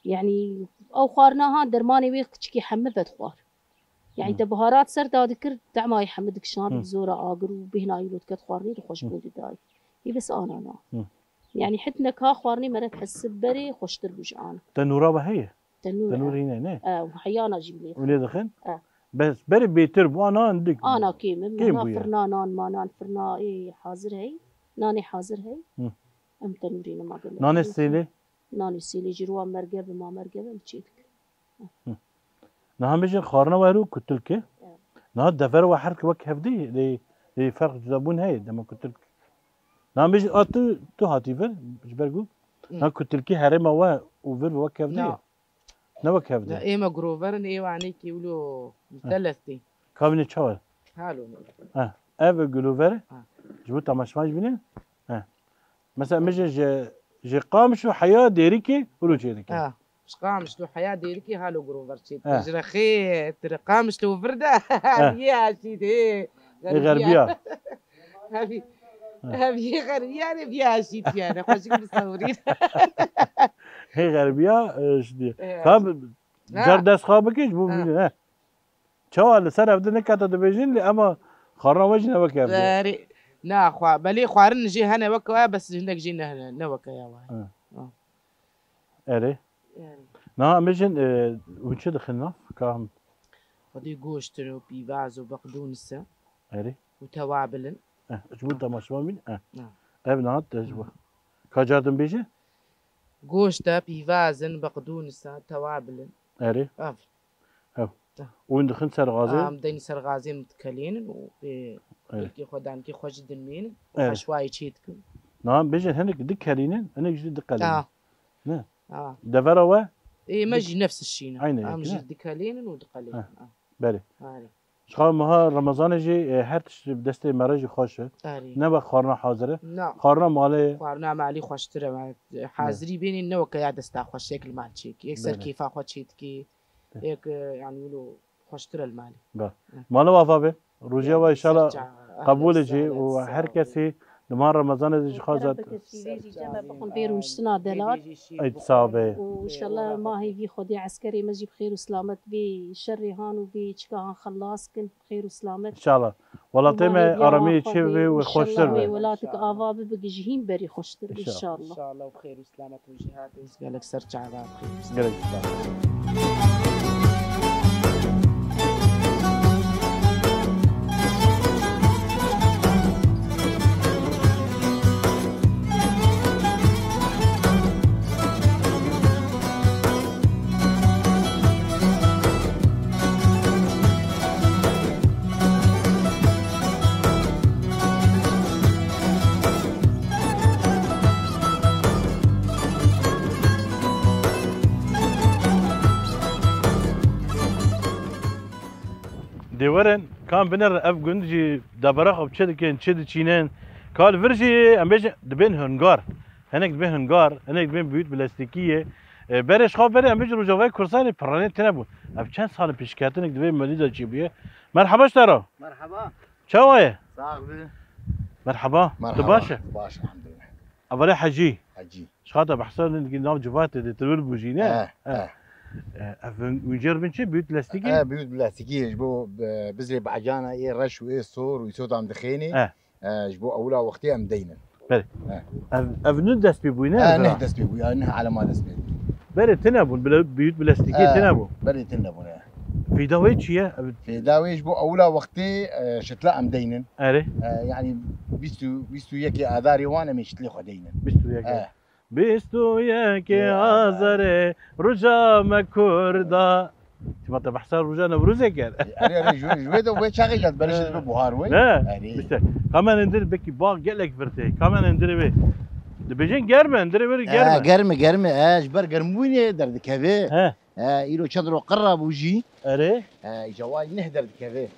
yani, ew xwarina ha dermanê wê kiçikî hemî vedixwar. Yani, Hmm. te biharat ser dadikir, tahma wê hemî dikişand Hı. Zora agir û bêhna wilo diket xwarinê de xweş Hı. bûn didayî. Ê bes ana na. Hı. Yani, hitnek ha xwarinê mere dihesib berê xweştir bû ji ana. Tenûra ve heye? Tenûr, Tenûr e. Hîne, ne? E, û heyana jî bilê. Û lê dixin? E. Bes berê bêtir bû, ana hindik bû. Ana kêm e. Kêm bû ya. Firna nan manan, firna ê hazir hey. Nanê hazir hey. Hı. Em tenûrê nema gelek. Nanê sêlê? Nanê sêlê jî ruwa merge bi ma merge bi em çê dikin. Hı. Niha em bêjin xwarina we ro kutilk e. Evet. Niha dever we her wek hevdî lê, lê ferq cudabûn heye dema kutilk. Niha em bêjin a tu, tu hatî vir, ji ber ku Hı. niha kutilkî herêma we û vir wek hevdî ye. Na. Ne wek hevdî. Na, ê me grover in, ê wanê kê wilo Hı. muteles tê. Ka bîne çawa? Halo ne. Ha, ev grover e. Ha. Ji bo temaşevan jî bînin. Ha. Mesela, em bêjin ji, ji Qamişlo heya Dêrikê wilo çê dike. Ha. Ji Qamişlo heya Dêrikê halo Grover çêt. Eh. Ji Rexê, tu re Qamişlo vir de. Eh. Heviyê aşî de. Ê Xerbiya. Xerbiya. Hevi-, Eh. Heviyê Xerbiya re viya aşî tiyane. Xweşik bi sewrî. Hê Xerbiya, e, ji diye. Eh. Tam Ha. car dest xwe bike ji bo Ha. bîne, he. Çawa li ser ev di nekete dibêjin, lê ema xwarina we jî ne weke ev de. Berê, na xwa-, belê xwarin jê hene weke we, bes hinek jî ne, ne weke ya we. Ha. Ha. Erê. Erê. Na, em bêjin, e, hûn çi dixin nav? Ka him- Xwedî goştin û pîvaz û beqdûnis e. Erê. Û tewabil in. Eh, ji bo temaşevan bîn, eh. Ha. Ev niha te ji bo. Ha. Ka car din bêje? Goşt e, pîvaz in, beqdûnis e, tewabil in. Erê. Ev. Ev. Te. Û hûn dixin ser gazê? Em deynin ser gazê, em dikelînin û pê Erê. Pêkê xwe dankê xwe jî dinmînin û Erê. Xeşwayê çê dikin. Na, em bêjin hinek dikelînin, hinek jî diqelînin. Ha. Ne? Ha. Devera we? Ê, me Dik- jî nefs şîne. Aynı Em yek, jî ne? Dikelînin û diqelînin. Ha. Ha. Berê. Erê. Ji xwe meha Remezanê jî, e, her tişt bi destê me re jî xweş e. Erê. Ne wek xwarina hazir e. Na. Xwarina malê. Xwarina malî xweştir e. Me, e, hazirî bênî ne weke ya desta xwe şekil mal çêkî. Yek ser Belê. Kêfa xwe çêdikî. Belê. Yek, e, yani wilo xweştir e li malê. Be. Hı. Malê we ava be. Rojiya we inşallah qebûl e jî û her kesî di mah Remezanê de jî xwe zat. Pêrûniştina delal. Ey, sağ be. Û inşallah mahê vî Xwedê eskerê me jî bi xêr û silamet vê şerê han û vê çika han xelas kin, bi xêr û silamet. İnşallah. Welatê me aramiyê çê bibe û xweştir be. Wê welatik ava bibe, ji hîn berî xweştir be inşallah. İnşallah. İnşallah û bi xêr û silamet hûn jî hatin. Gelek ser çava. Gelek spas. Dê werin, kam binêrin ev gund jî debera xwe bi çi dikin, çi diçînin. Ka li vir jî, em bêjin, dibên hungar. Hinek dibên hungar, hinek dibên biyût bilestikiyê. E, berê ji xwe berê, em bêjin Rojavayê Kurdistanê piranê tune bûn. Ev çend sal in pêşketinek di vê medî de çêbûye. Merheba ji te re. Merheba. Çawa ye? Sax bî. Merheba. Tu baş e? Baş, elhamdulillah. Ev e Hecî. Hecî. Ji xwe te behsa nindikî nav civatê de, tu wir bû jî, ne? Eh, eh. Eh, ev hûn-, hûn jê re bin çi? Biyût bilestikî? Eh, biyût bilestikî, ji bo, eh, bizrê bahcana ê reş û ê sor û îsotan dixênê. Eh. Eh, ji bo ewila wextê em deynin. Belê. Eh. Ev, ev nû dest pê bûyî, ne? Eh, neh dest pê bûyî, neh alema dest pê bûyî. Berê tune bûn, bile-, biyût bilestikî tune bûn. Berê tune bûn, eh. Fêda wê çi ye? Ev fêda wê ji bo ewila wextê, eh, şitla em deynin. Erê. Eh, yani bîst û, bîst û yekê Adarê wan em ê şitlê xwe deynin. Bîst û yek. Eh. Bîst û yekê Azarê, roja me Kurda. Çima te behsa roja Newrozê kir? Erê, erê, ji wê, ji wê de wê çaxê jî berê şi dibe buhar wê. Ne? Erê. İşte, kamenên dir bekî bax gelek vir tê. Kamenên dirê wê. Dibêjin germ e, dirê wê germ e. Eh, germ e, germ e. Eh, ji ber germbûnê derdikeve. He. Eh, îro çend ro qirra bû jî. Erê. Eh, îca wayî neh derdikeve.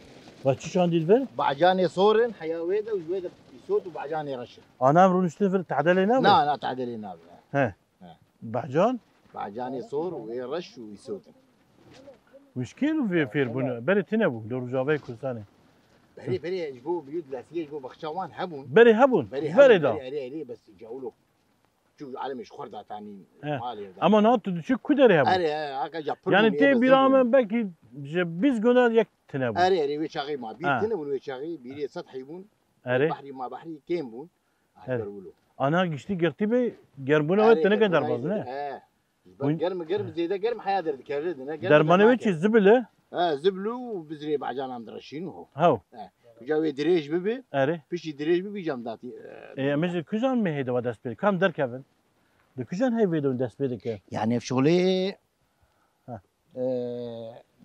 Va çi çandî li vir? Bacanê sor in, heya wê de û ji wê de îsot û bacanê reş in. Ana em rûniştin vir tedelê nabe? Na, na, tedelê nabe. He. He. Bahcan? Bahcanê sor û ê reş û îsot in. Wî ji kê re vê fêr bûn? Berê tune bû, li Rojavayê Kurdistanê. Berê, berê, ji bo biyût bilestikiyê, ji bo baxça wan hebûn. Berê hebûn? Berê hebûn, berê, erê, erê, bes cawilo. Çû alemê ji xwe re datanî malê re. Ama niha tu diçî ku derê hebûn? Erê, erê, aka ca pir bûn. Yani tê bîra min belkî ji bîst gunda yek tune bûn. Erê, erê, wê çaxê ma. Bîr tune bûn wê çaxê, bîrê sed hebûn. Erê. Behrî ma behrî kêm bûn. Erê. Ana giştî girtî bê, germbûna wê teneke derbaz, ne? He. Ji ber germ, germ, zêde germ heya derdikeve, ne germ. Dermanê wê çi, zibil e? He, zibil û bizrê bacanan direşîn ho. Hew. He. Kuca wê dirêj bibi. Erê. Piştî dirêj bibi, cam datî, e, Ê, em ê ji kujan mehê de wa dest pê, kam derkevin? Di kujan heyvê de dest pê dike? Yani ev şolê, e,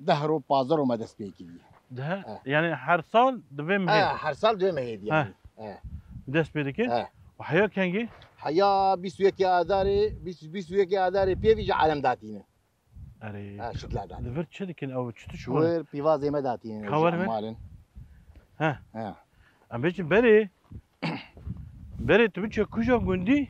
deh ro, pazdeh ro me dest pê kiriye. Deh? He. Yani her sal di vê mehê? He, her sal di vê mehê diye. He. He. Dest pê dike? He. Û heya kengî? Heya bîst û yekê Adarê, bîst, bîst û yekê Adarê pêvî ji alem datîne. Erê. Ha, şitla da. Li vir çi dikin ew, çi tişt bûne? Ji wir pîvazê me datînin, ji emalin. He. He. Em bêjin berê, berê tu biçe kuja gundî,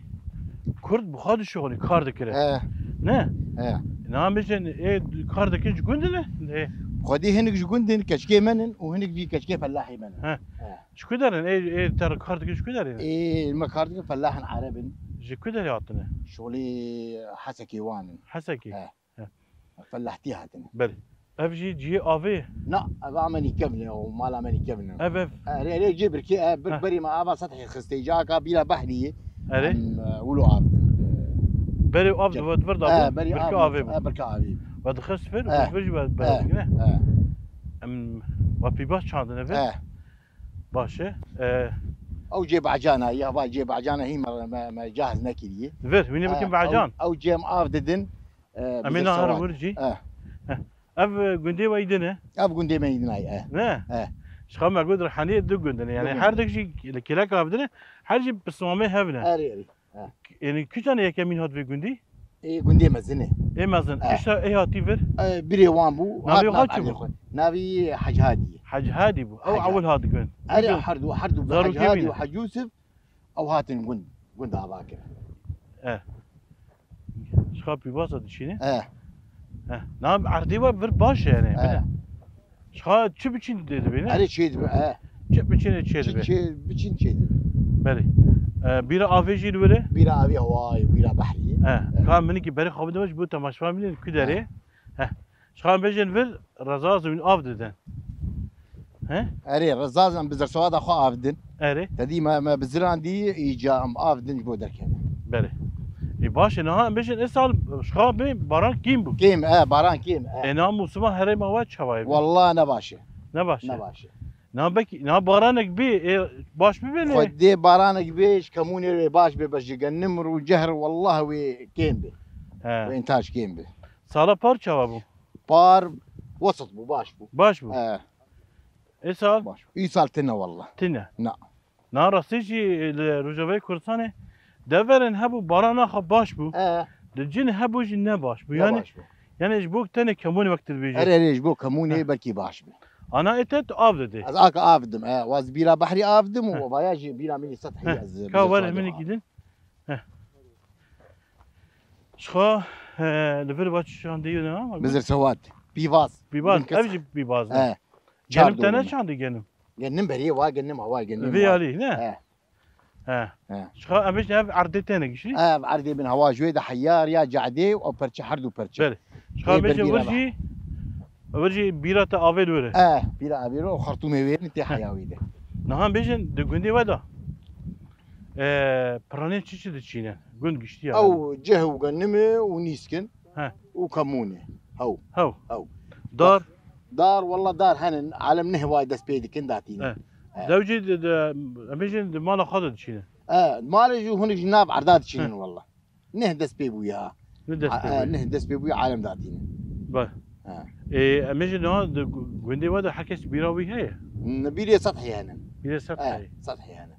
Kurd bi xwe dişuxulî, kar dikire. He. Ne? He. Niha bêjin ê kar dikin ji gund in? Ê. Xwedî hinek ji gund in, keçikê me in û hinek jî keçikê felahê me in. He. He. Ji ku der in? Ê, ê te kar dikin ji ku der in? Ê, me kar dikin felahên Ereb in. Ji ku derê hatine? Şolê Hesekê wan in. Hesekê? He. He. Felahtî hatine. Belê. Ev jî cihê avê? Na, ev a me nîkevin e û mala me nîkevin e. Ev, ev. Erê, erê, cê birkê, e, birk Heh. berî me ava sethê xistê, caka bîra behrî ye. Erê. Em, e, wilo av din. Berê av Cem. di vir da He, bû, berî birkê av, avê bû. e, birkê avê bû. Ve dixist vir, He. û vir jî ve He. berê dikine. He. Em, ve pîbaş çandine vir. He. Baş e. E, Ew cê bacana ye, va cê bacana hî me, me, me cahil nekiriye. Vir, wînê He, bikin bacan. ew, ew cê em av didin. E, Em ê bizir nahar sewat. wir jî. E. Heh. Ev, e, gundê we yî din e? Ev gundê me yî din ay, e. Ne? E. Ji xwe me got Rihaniyê du gund in e. Du Yani gund her in. dek jî li kêleka hev din e, her jî pismamê hev ne. Erê, erê. E. Yani kîjan e yekemîn hat vê gundî? Ê gundê mezin e. Ê mezin. E. Pişta ê hatî vir? E, birê wan bû, Navê hat xwe nav çi erdê bû? xwe. Navî Hec Hadî ye. Hec Hadî bû. Ew Hec ewil Hadî. hat gund. Erê, Bû. her du, her du Zarokê Hec Hadî wî û ne? Hec Yûsif. Ew hatin gund, gund ava kirin. E. Ji xwe pîvasa dişîne? E. E. Na erdê we vir baş e yani, E. bile. Ji xwe çi biçîn dê dibe, ne? Erê çê dibe, e. Çi biçîne çê Çi dibe? çê, biçîn çê dibe. Belê. E, bîra avê jî li wir e? Bîra avê hewayê, bîra behrî. E. E. Ka minikî berê xwe bide ji bo temaşevan bînin ku derê. E. Heh. Ji xwe em bêjin vir, rezazin wîn av didin. He? Erê, rezazin em bi zersewada xwe av din. Erê. Te dî me, me bi ziran dî, îca em av din ji bo derkevin. Belê. Ê, baş e, niha em bêjin, ê sal ji xwe bê baran kêm bû. Kêm, e, baran kêm, e. Ê, niha mûsima herêma we çawa ye? Wallah ne baş e. Ne baş e. Ne baş e. Niha belkî, niha baranek bê, ê, baş bibe ne? Xwedê baranek bê, ji kemûnê wê baş bê, bes ji genimir û cehr, wallah wê kêm bê. He. Wê întaj kêm bê. Sala par çawa bû? Par wesat bû, baş bû. Baş bû? He. Îsal? Baş bû. Îsal tine wallah. Tine? Na. Na rastî jî li Rojavayê Kurdistanê deverên hebû barana xwe baş bû. He. Di cin hebû jî ne baş bû. Ne Yani, baş bû. yani ji bo tenê kemûnê wek tu dibêjî. Erê, erê, ji bo kemûnê He. belkî baş bû. Ana ê te tu av didê. Ez aka av dim, he. Waz bîra behrî av dim û He. vaya jî bîra min sed He. heyaz. Ka were min kî din? Heh. Ji xwe, e, li vir va çi çandî ne? Bizir sewat. Pîvaz. Pîvaz. Bin kisa. Ev jî pîvaz ne? He. Genim Çar te ne dönüm. çandî genim? Genim berê wa genim hawa genim Vê wa. alî ne? He. He. He. Ji xwe em bêjin ev erdê têne gişî? Ev erdê bin hawa ji wê de heyar ya cadê û perçe her du perçe. Belê. Ji xwe Ê em bêjin bir bîra vir jî, vir jî bîra te avê li wir e. Eh, bîra avê ro xartûmê wê tê heya wî de. Niha em bêjin di gundê we de. Ee, piranên çi çi diçîne? Gund giştî ya. Ew cih û genimê û nîskin He. û kemûnê. Hew. Hew. Hew. Dar? Dar, wallah dar henin. Alem neh way dest pê dikin datîne. He. He. Dew jî di, di, em bêjin di mala xwe de diçîne. He, malê jî hinek ji nav erda diçînin He. wallah. Neh dest pê bûye ha. Ne dest pê A-, bûye? neh dest pê bûye alem datîne. Be. He. Ê, em ê jî niha di gu-, gundê we de her kes bîra wî heye? Ne bîrê sed heye henin. Bîrê sed He, heye. sed heye henin.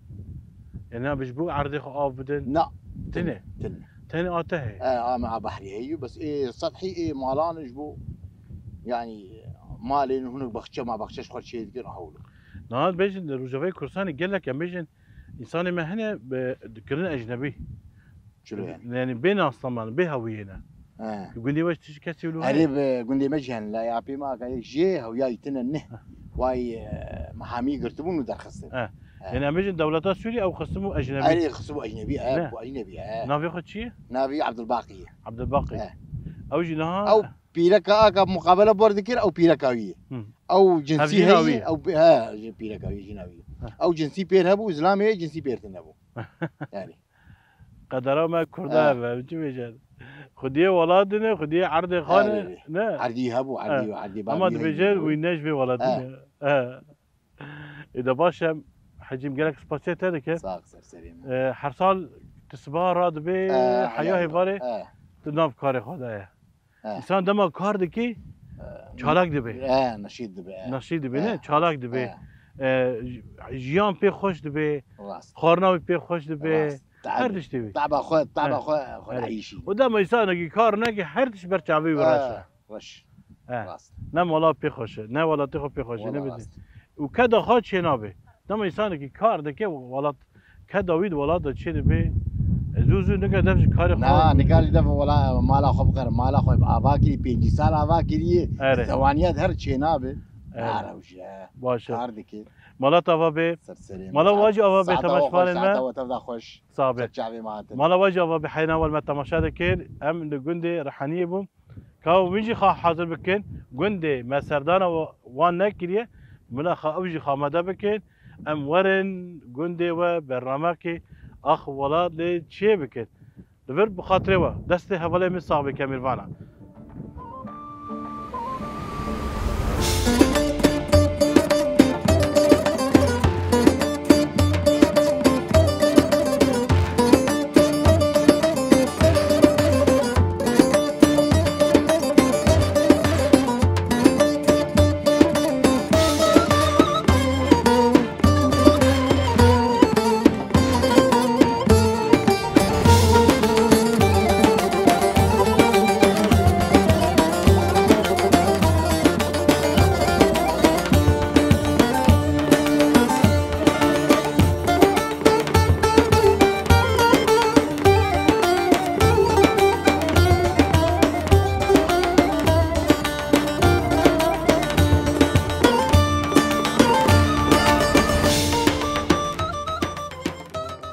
Yani abi ji bo erdê xwe av bidin? Na. Tine? Tine. Tenê a te heye? E, a me a behrî heye, bes ê sed heye ê malan ji bo, yani, malên hinek baxçe ma baxçe ji xwe çê dikin, hewlo. Niha bêjin di Rojavayê Kurdistanê gelek em bêjin, însanê me hene bi, dikirin ecnebî. Çilo yani? Yani bê nasnaman, bê hewiyê ne. He. Gundê we ji tişt kesî wilo Erê heye? Bi gundê me jî hene, la ya pê me aka yek jê hewya yî tine neh. He. Way, e, mehamî girtibûn û derxistin. He. He. Yani em bêjin dewleta Sûrî ew xistim û ecnebî. Erê xistim û ecnebî, e, Ne. bu ecnebî, e. Navê xwe çi ye? Navê Abdulbaqî ye. Abdulbaqî. He. Ew jî niha Ew pîreka aka muqabele bor dikir, ew pîreka wî ye. Hı. Ew Ev cinsî jîna heye, wî ye. ew pê-, he, ji pîreka wî, jîna wî. He. Ew cinsî pêr hebû, zilamê cinsî pêr tine bû. Yani. Qedera me Kurda He. ev e, çi bêje? Xwediyê welat dine, xwediyê erdê xane, Erê. ne? Erdî hebû, erdî, He. erdî Ama babî dibêje heye. wî ne ji vê welat He. dine. He. Ê de baş e, Hecîm gelek spasiya te dike. Sağ ol, ser serê me. Ee, her sal tu sibaha radibe, Ee, heya helal hêvarê, ee. tu nav karê xwe de ye. Ee. Însan dema kar dikî, Ee, çalak dibe. Ee, neşît dibe, ee. Neşît dibe, ne? Ee. Çalak dibe. Ee. Ee, j-, jiyan pê xweş dibe. Rast. Xwarina wî pê xweş dibe. Rast. Her Tabii. tiştê wî. Taba xwe, taba Ee. xwe, xwe Ee. de îşî. Û dema însanekî kar neke, her tişt ber çavê wî reş e. Ee. Reş. He. Rast. Ne mala pê xweş e, ne welatê xwe pê xweş e, Wala ne rast. Û keda xwe çê nabe. Dema însanekî kar dike welat, keda wî di welat de çê dibe, Zû zû nika dev ji karê xwe. Na, nika li dev wela mala xwe bixere, mala xwe ava kirî, pêncî sal ava kirî, Erê. Zewaniyet her çê nabe. Erê. Nare û je. Baş e. Kar dike. Mala te ava bê. Ser serê. Mala wacî ava bê, Saeta temaşevanên xweş, me. saeta we tev da xweş. Sabe. Ser çavê me hatin. Mala wacî ava bê heyna wel me temaşe dikir. Em li gundê Rehaniyê bûn. Ka wî jî xa hazir bikin. Gundê me serdana wa-, wan nekiriye. Mila xa ew jî xamede bikin. Em werin gundê we bernamekê Ax Welat lê çê bikin. Li vir bi xatirê we. Destê hevalê min sax be Kemîrvana.